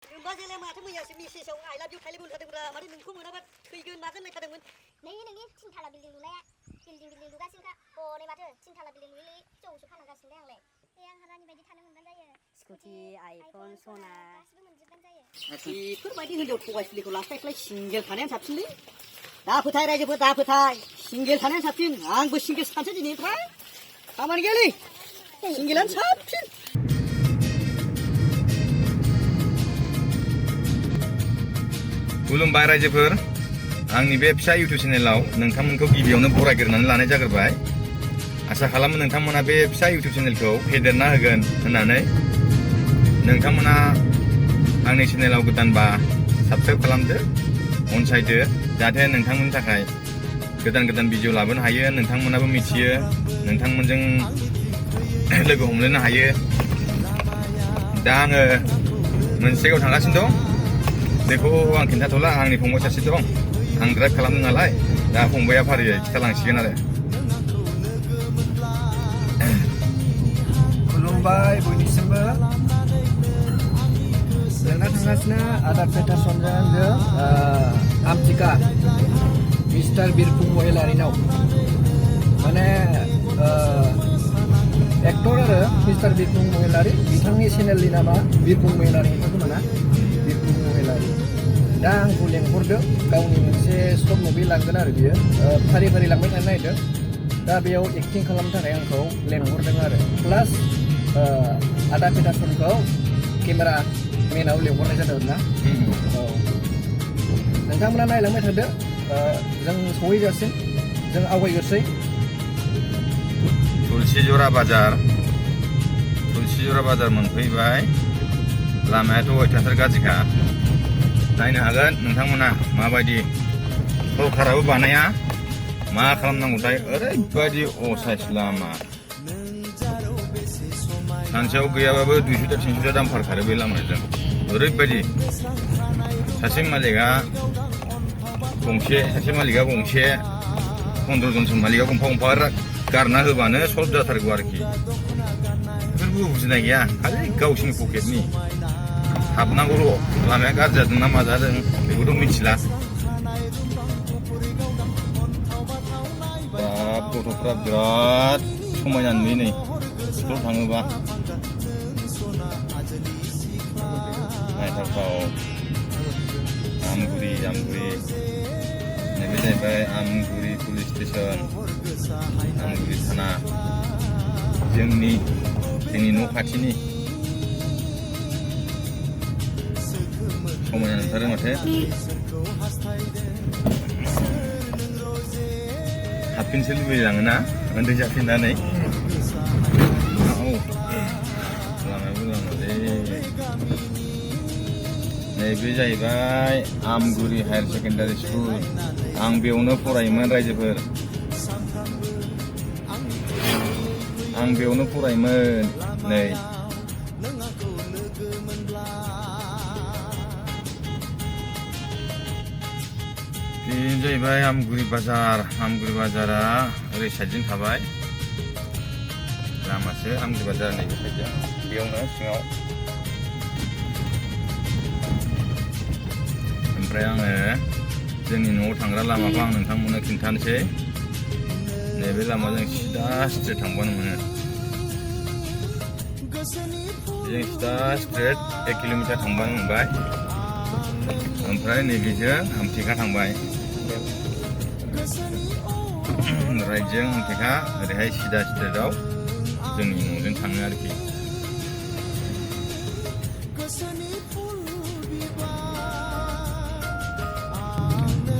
बाजेले माथो मैयासो मेसेजाव आइ लाभ इउ खायलायबोनो थादोंब्रा माथो नोंखौ मोनाबा थैगोन मागोन होनलायखादोंमोन। नोंनि थिनथाला बिल्डिं लुनाया बिल्डिं लुगासिनोखा हनै माथो थिनथाला बिल्डिं लुयै जौसो फानगासिनो आंलाय आंहा रानि बायदि थानो मोनबानो जायो स्कुटि आइफन सना गासिबो मोनजोबबानो जायो। बेफोरबायदि हिनजाव थगायसुलिखौ लास्लायस्लाय सिंगेल थानायानो साबसिनलै। दा फोथाय रायजोफोर दा फोथाय सिंगेल थानायानो साबसिन। आंबो सिंगेल सानसै दिनैनिफ्राय खामानि गैयालै सिंगेलानो साबसिन। खुलुमबाय रायजोफोर, आंनि बे फिसा इउटिउब चेनेलाव नोंथांमोनखौ गिबियावनो बरायग्रोनानै लानाय जाग्रोबाय। आसा खालामो नोंथांमोना बे फिसा इउटिउब चेनेलखौ फेदेरना होगोन होननानै। नोंथांमोना आंनि चेनेलाव गोदानबा साबस्क्राइब खालामदो, अनसायदो, जाहाथे नोंथांमोननि थाखाय गोदान गोदान भिडिअ लाबोनो हायो। नोंथांमोनाबो मिथियो, नोंथांमोनजों लोगो हमलायनो हायो। दा आङो मोनसे जायगायाव थांगासिनो दं, बेखौ आं खिन्थाथ'ला। आंनि फंबाय सासे दं, आं ड्राइभ खालामदों नालाय, दा फंबाया फारियै खिन्थालांसिगोन आरो। खुलुमबाय बयनिसिमबो। जोंना थांगासिनो आदार पेटारसनजों आमथिका मिस्टार बिरफुं महिलारिनाव, माने एक्टर आरो मिस्टार बिरफुं महिलारि। बिथांनि चेनेलनि नामा बिरफुं महिलारि खोमाना, बिरफुं महिलारि। दा आंखौ लेंहरदों, गावनि मोनसे सर्ट मुभि लांगोन आरो बियो, फारि फारि लांबाय थानो नागिरदों। दा बेयाव एक्टिं खालामनो थाखाय आंखौ लेंहरदों आरो, प्लास आदा पेटारसनखौ केमेरा मेनाव लेंहरनाय जादों ना। औ, नोंथांमोना नायलांबाय थादो, जों सहैजासिम जों आवगायग्रोसै। तुलसिजरा बाजार मोनफैबाय। लामायाथ' अयथासार गाज्रिखा। नायनो हागोन नोंथांमोना माबायदि। सरकाराबो बानाया, मा खालामनांगौथाय, ओरैबायदि असाइस लामा। सानसेयाव गैयाबाबो 200-300 दाम खारो बे लामाजों। ओरैबायदि सासे मालिका गंसे 15 जनसो मालिका गंफा गारना होबानो सल्भ जाथारगौ आरोखि। बेफोरखौ बुजिनाय गैया, खालि गावसिनि पकेटनि हाबनांगौल'। लामाया गाज्रि जादों ना मा जादों बेखौथ' मिथिला। गथ'फ्रा बिराद समायना नुयो नै स्कुलाव थाङोबा। नायथावथाव आमगुरि नैबे जाहैबाय आमगुरि पुलिस स्टेसन, आमगुरि थाना, जोंनि न' खाथिनि। समायना नुथारो माथो। हाबफिनसो लुबैलाङोना उन्दै जाफिननानै। लामायाबो लामालै। नैबे जाहैबाय आमगुरि हायार सेकेन्डारि स्कुल। आं बेयावनो फरायोमोन रायजोफोर, आं बेयावनो फरायोमोन। नै बेनो जाहैबाय आमगुरि बाजार। आमगुरि बाजारा ओरै साइडजों थाबाय, लामासो आमगुरि बाजार नैबे साइडजों, बेयावनो सिङाव। ओमफ्राय आङो जोंनि न'आव थांग्रा लामाखौ आं नोंथांमोननो खिन्थानोसै। नैबे लामाजों सिदा स्ट्रेट थांबानो मोनो। बेजों सिदा स्ट्रेट 1 किल'मिटार थांबानो मोनबाय। ओमफ्राय नैबेजों आमथेखा थांबाय, राइटजों आमथेखा, ओरैहाय सिदा स्ट्रेटआव जोंनि न'जों थाङो आरोखि।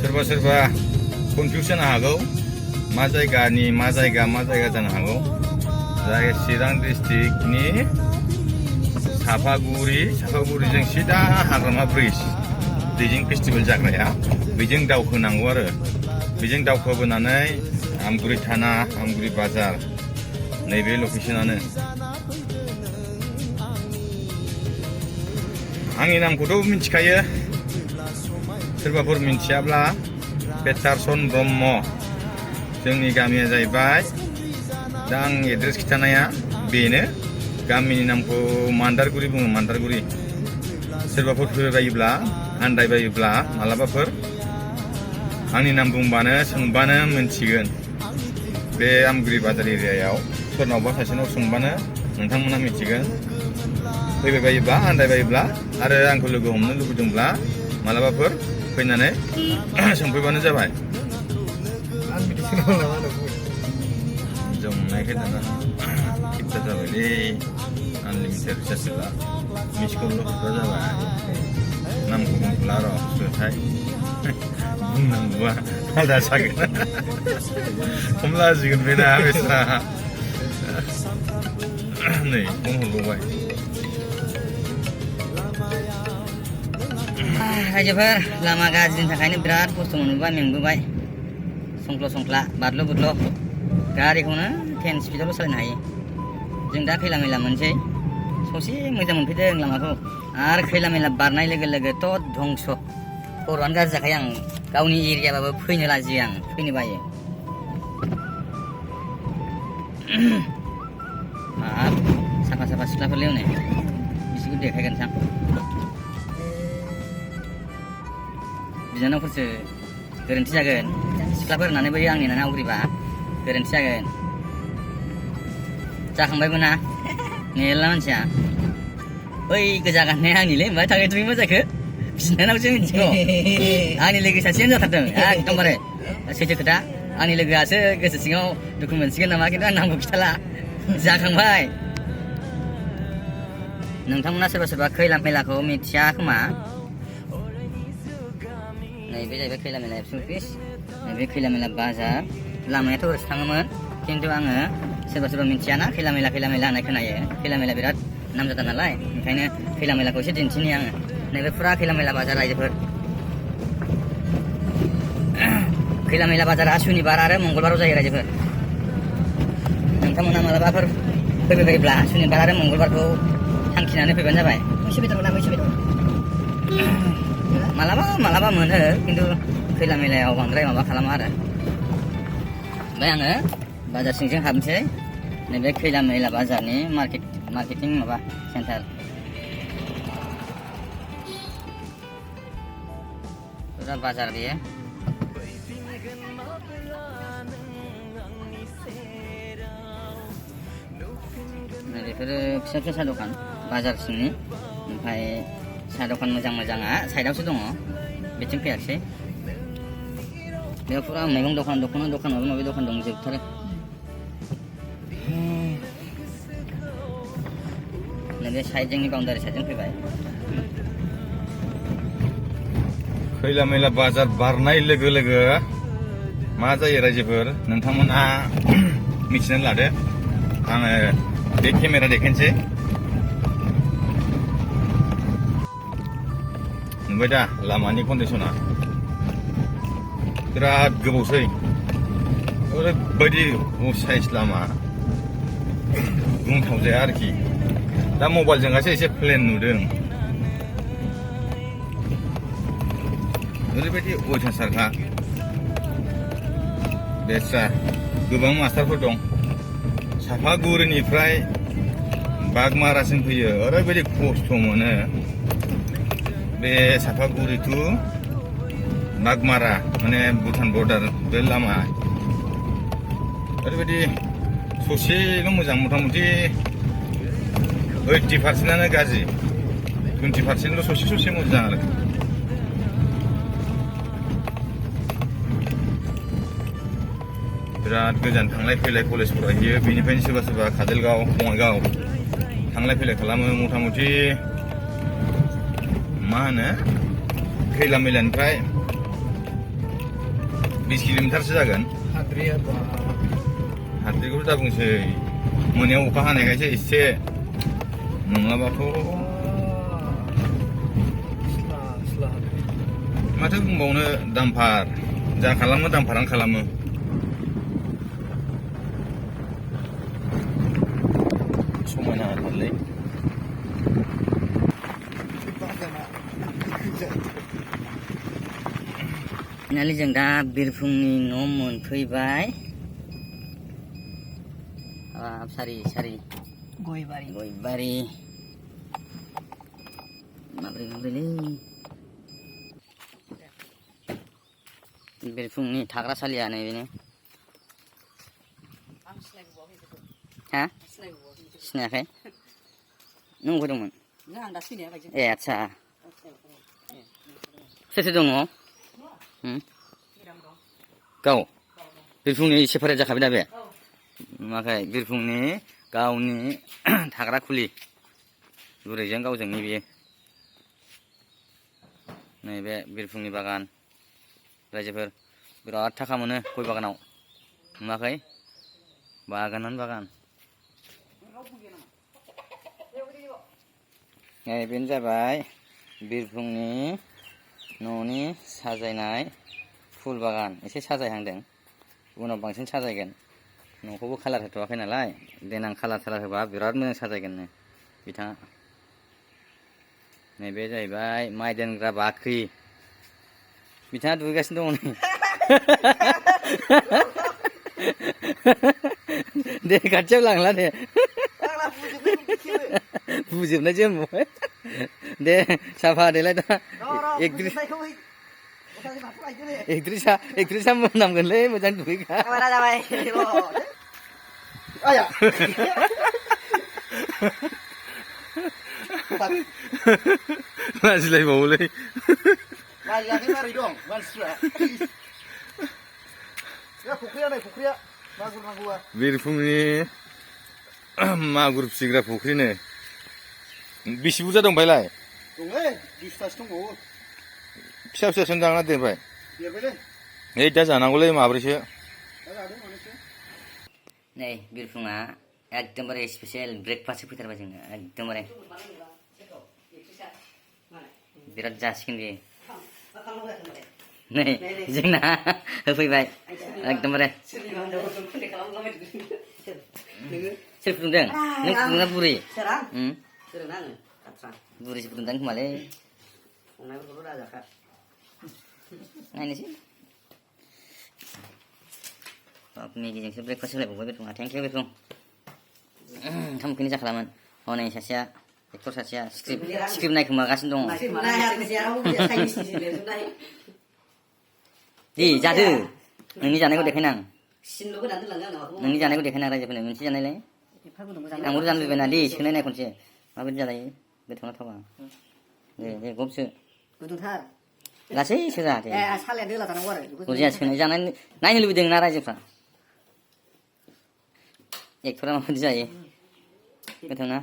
सोरबा कनफिउस जानो हागौ, मा जायगानि मा जायगा जानो हागौ। जायगा चिरां डिस्ट्रिक्टनि सापागुरिजों सिदा हाग्रामा ब्रिज, दैजिं फेस्टिभेल जाग्राया, बेजों दावखोनांगौ आरो। बेजों दावखोबोनानै आमगुरि थाना, आमगुरि बाजार, नैबे लकेसनानो। आंनि नामखौथ' मिथिखायो, सोरबाफोर मिथियाब्ला पेटारसन ब्रह्म। जोंनि गामिया जाहैबाय, दा आं एड्रेस खिन्थानाया बेनो। गामिनि नामखौ मान्दारगुरि बुङो, मान्दारगुरि। सोरबाफोर फैबायोब्ला आन्दायबायोब्ला मालाबाफोर आंनि नाम बुंबानो सोंबानो मोनथिगोन बे आमगुरि बाजार एरियायाव सोरनावबा सासेनाव सोंबानो नोंथांमोना मिथिगोन फैबायबायोब्ला आन्दायबायोब्ला आरो आंखौ लोगो हमनो लुबैदोंब्ला मालाबाफोर फैनानै सोंफैबानो जाबाय आं बिदि सोंनांगौ नामा होनना बुङो जोंनायखाय दाना खिबथा जाबायलै आनलिमिटेड रिसार्ज होला मिस कलल' हरग्रा जाबाय नामखौ बुंला र' सोरथाय बुंनांगौआ आलदा जागोन हमला जिगोन बे ना बेस्रा नै फन हरबावबाय रायजोफोर लामा गाज्रिनि थाखायनो बिराद खस्थ' मोनबोबाय मेंबोबाय संख्ल' संख्ला बारल' बुरल' गारिखौनो 10 स्पिडावल' सालायनो हायो जों दा खैला मैला मोनसै ससे मोजां मोनफैदों लामाखौ आरो खैला मैला बारनाय लोगो लोगो थ' धंस' खर'आनो गाज्रि जाखायो आं गावनि एरियाबाबो फैनो लाजियो आं फैनो बायो हाब साफा साफा सिख्लाफोरलै हनै बिसोरखौ देखायगोनसां बिनानावफोरसो गोरोन्थि जागोन सिख्लाफोर होननानै बै आंनि नाना आवग्रिबा गोरोन्थि जागोन जाखांबायबो ना मेरला मानसिया बै गोजा गाननाया आंनिलै ओमफ्राय थाङै थुङै मा जाखो बिनानावसो मिथिगौ आंनि लोगो सासेयानो जाथारदों एकदमबारे सैथो खोथा आंनि लोगोआसो गोसो सिङाव दुखु मोनसिगोन नामा खिन्थु आं नामखौ खिथाला जाखांबाय नोंथांमोना सोरबा सोरबा खैला मैलाखौ मिथिया खोमा नैबे जाहैबाय खैला मैला एबसु अफिस नैबे खैला मैला बाजार लामायाथ' ओरैसो थाङोमोन खिन्थु आङो सोरबा सोरबा मिथियाना खैला मैला होननाय खोनायो खैला मैला बिराद नामजादा नालाय ओंखायनो खैला मैलाखौ एसे दिन्थिनि आङो नैबे फुरा खैला मैला बाजार रायजोफोर खैला मैला बाजारा सुनिबार आरो मंगलबाराव जायो रायजोफोर नोंथांमोना मालाबाफोर फैबायबायोब्ला सुनिबार आरो मंगलबारखौ थांखिनानै फैबानो जाबाय मैसो बेदर ना मैसो बेदर मालाबा मोनो खिन्थु खैला मैलायाव बांद्राय माबा खालामा आरो ओमफ्राय आङो बाजार सिंजों हाबनोसै नैबे खैला मैला बाजारनि मार्केटिं माबा सेन्टार फुरा बाजार बेयो बेफोरो फिसा फिसा साहा दखान बाजार सिंनि ओमफ्राय साहा दखान मोजां मोजाङा साइडआवसो दङ बेथिं फैयाखिसै बेयाव फुरा मैगं दखान दखान माबा माबि दखान दंजोबथारो नैबे साइडजोंनि बाउन्डारि साइडजों फैबाय खैला मैला बाजार बारनाय लोगो लोगो मा जायो रायजोफोर नोंथांमोना मिथिनानै लादो आङो बे केमेरा देखायनोसै नुबाय दा लामानि कन्डिसना बिराद गोबावसै ओरैबायदि साइज लामा बुंथावजाया आरोखि दा मबाइलजोंहासो एसे प्लेन नुदों ओरैबायदि अयथासारखा बेस्रा गोबां मास्टारफोर दं साफागुरिनिफ्राय बागमारासिम फैयो ओरैबायदि खस्थ' मोनो बे साफागुरि टु बागमारा माने भुटान बर्डार बे लामा ओरैबायदि ससेल' मोजां मथा मथि 80%आनो गाज्रि 20%ल' ससे मोजां आरो बिराद गोजान थांलाय फैलाय कलेज फरायहैयो बेनिफ्रायनो सोरबा सोरबा काजलगाव बङाइगाव थांलाय फैलाय खालामो मथा मथि मा होनो खैला मैलानिफ्राय 20 किल'मिटारसो जागोन हाद्रिखौथ' दा बुंसै मोनायाव अखा हानायखायसो एसे नङाबाथ' माथो बुंबावनो दामफार जा खालामो दामफारानो खालामो समायना थारलै फाइनालि जों दा बिरफुंनि न' मोनफैबाय सारि गयबारि माब्रै बिरफुंनि थाग्रा सालिया नै बेनो हा सिनायाखै नों बबेयाव दंमोन ए आदसा सोर दङ गाव बिरफुंनि सेपारेट जाखाबाय दा बे माखाय बिरफुंनि गावनि थाग्रा खुलि बुरैजों गावजोंनि बियो नैबे बिरफुंनि बागान रायजोफोर बिराद थाखा मोनो गय बागानाव नुवाखै बागानानो बागान बेनो जाबाय बिरफुंनि न'नि साजायनाय फुल बागान एसे साजायहांदों उनाव बांसिन साजायगोन न'खौबो कालार होथ'वाखै नालाय देनां कालार होबा बिराद मोजां साजायगोननो बिथाङा नैबे जाहैबाय माइ दोनग्रा बाख्रि बिथाङा दुगैगासिनो दङ नै दे खाथियाव लांला दे बुजोबनायसो होनबावबाय दे साफा देलाय दा एक्ट्रिसा मोनामगोनलै मोजां दुगैखा लाजिलायबावोलै लाजियाखै मारै दं मानसिफ्रा फुख्रिया नै फुख्रिया मागुर नांगौआ बिरफुंनि मागुर फिसिग्रा फुख्रिनो बेसे बुरजा दं फायलाय दङलै 20तासो दंबावो फिसा फिसासोनो जाना देरबाय देरबायलै ओइ दा जानांगौलै माब्रैसो दा जादों मानैसो नै बिरफुङा एकदमबारे स्पेसियेल ब्रेकफास्ट फैथारबाय जोंनो एकदमबारे बिराद जासिगोन बेयो नै जोंना होफैबाय एकदमबारे सोर फुदुंदों नों फुदुंना बुरै बुरैसो फुदुंदां खोमालै नायनोसै मेगिजोंसो ब्रेकफास्ट होलायबावबाय बिरफुङा थेंक इउ बिरफुं ओंखाम उखैनो जाखालामोन हनै सासेया एक्टर सासेया स्क्रिप्ट नायखोमागासिनो दङ दे जादो नोंनि जानायखौ देखायनां नोंनि जानायखौ देखायनां रायजोफोरनो मोनसे जानायलाय आंबो जानो लुबैना दे सोनाय नाय खनसे माबायदि जालायो गोथावना थावा दे गबसो गुदुंथार लासै सोजा दे सालाया दोला जानांगौ आरो बुरजा सोनाय जानाय नायनो लुबैदों ना रायजोफ्रा एक्टरा माबायदि जायो गोथावना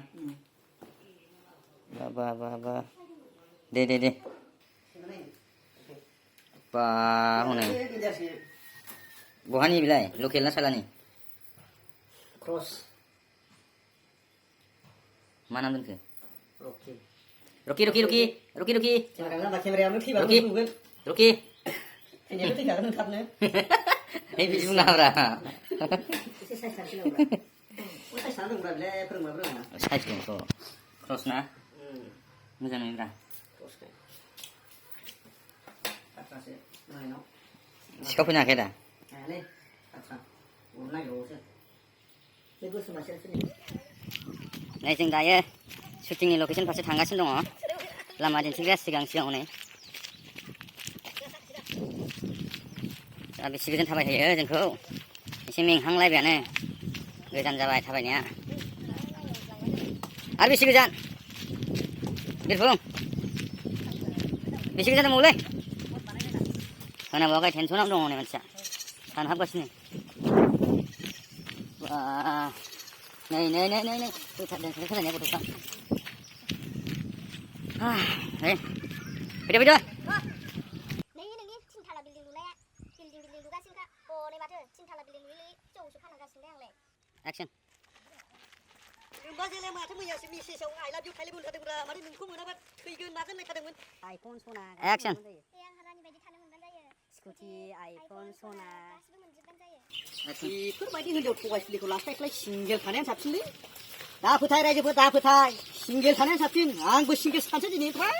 बा दे बा हनै बहानि बिलाय लकेल ना सालानि क्रस मा नाम दोनखो रकि रकि केमेरायावनो थैबा नुगोन रकि थैनायाथ' थैखागोन थाबनो ओइ बिदि बुंनाङाब्रा एसे साइज सानसै नामा साइज सानदोंब्रा बिलाय फोरोंबा साइज दंथ' क्रस ना मोजां नुयोब्रा सिखाव फैनो हायाखै दा नै जों दायो शुटिंनि लकेसन फारसे थांगासिनो दङ लामा दिन्थिग्राया सिगाङाव नै दा बेसे गोजान थाबायहैयो जोंखौ एसे मेंहांलायबायानो गोजान जाबाय थाबायनाया आरो बेसे गोजान बिरफुं बेसे गोजान दंबावोलै खोनाबावाखै टेनसनाव दङ नै मानसिया सानहाबगासिनो नै फैथारदों खोनानाया गथ'फ्रा फैदो नोंनि थिनथाला बिल्डिं लुनाया बिल्डिं लुगासिनोखा हनै माथो थिनथाला बिल्डिं लुयै जौसो फानगासिनो दे आंलाय एक्सन बाजेलाय माथो मैयासो मेसेजाव आइ लाभ इउ थाइले मोनखादोंब्रा माथो नोंखौ मोनाबा थैगोन मागोन होनलायखादोंमोन आइफन सना एक्सन आं हारानि बायदि थानो मोनबानो जायो स्कुटि आइफन सना गासिबो मोनजोबबानो जायो बेफोरबायदि हिनजाव थगायसुलिखौ लास्लायस्लाय सिंगेल थानायानो साबसिनलै दा फोथाय रायजोफोर दा फोथाय सिंगेल थानायानो साबसिन आंबो सिंगेल सानसै दिनैनिफ्राय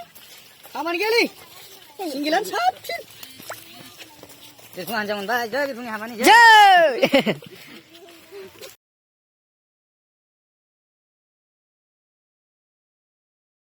खामानि गैयालै सिंगेलानो साबसिन बिरफुं हान्जा मोनबाय जै बिरफुंनि हाबानि जै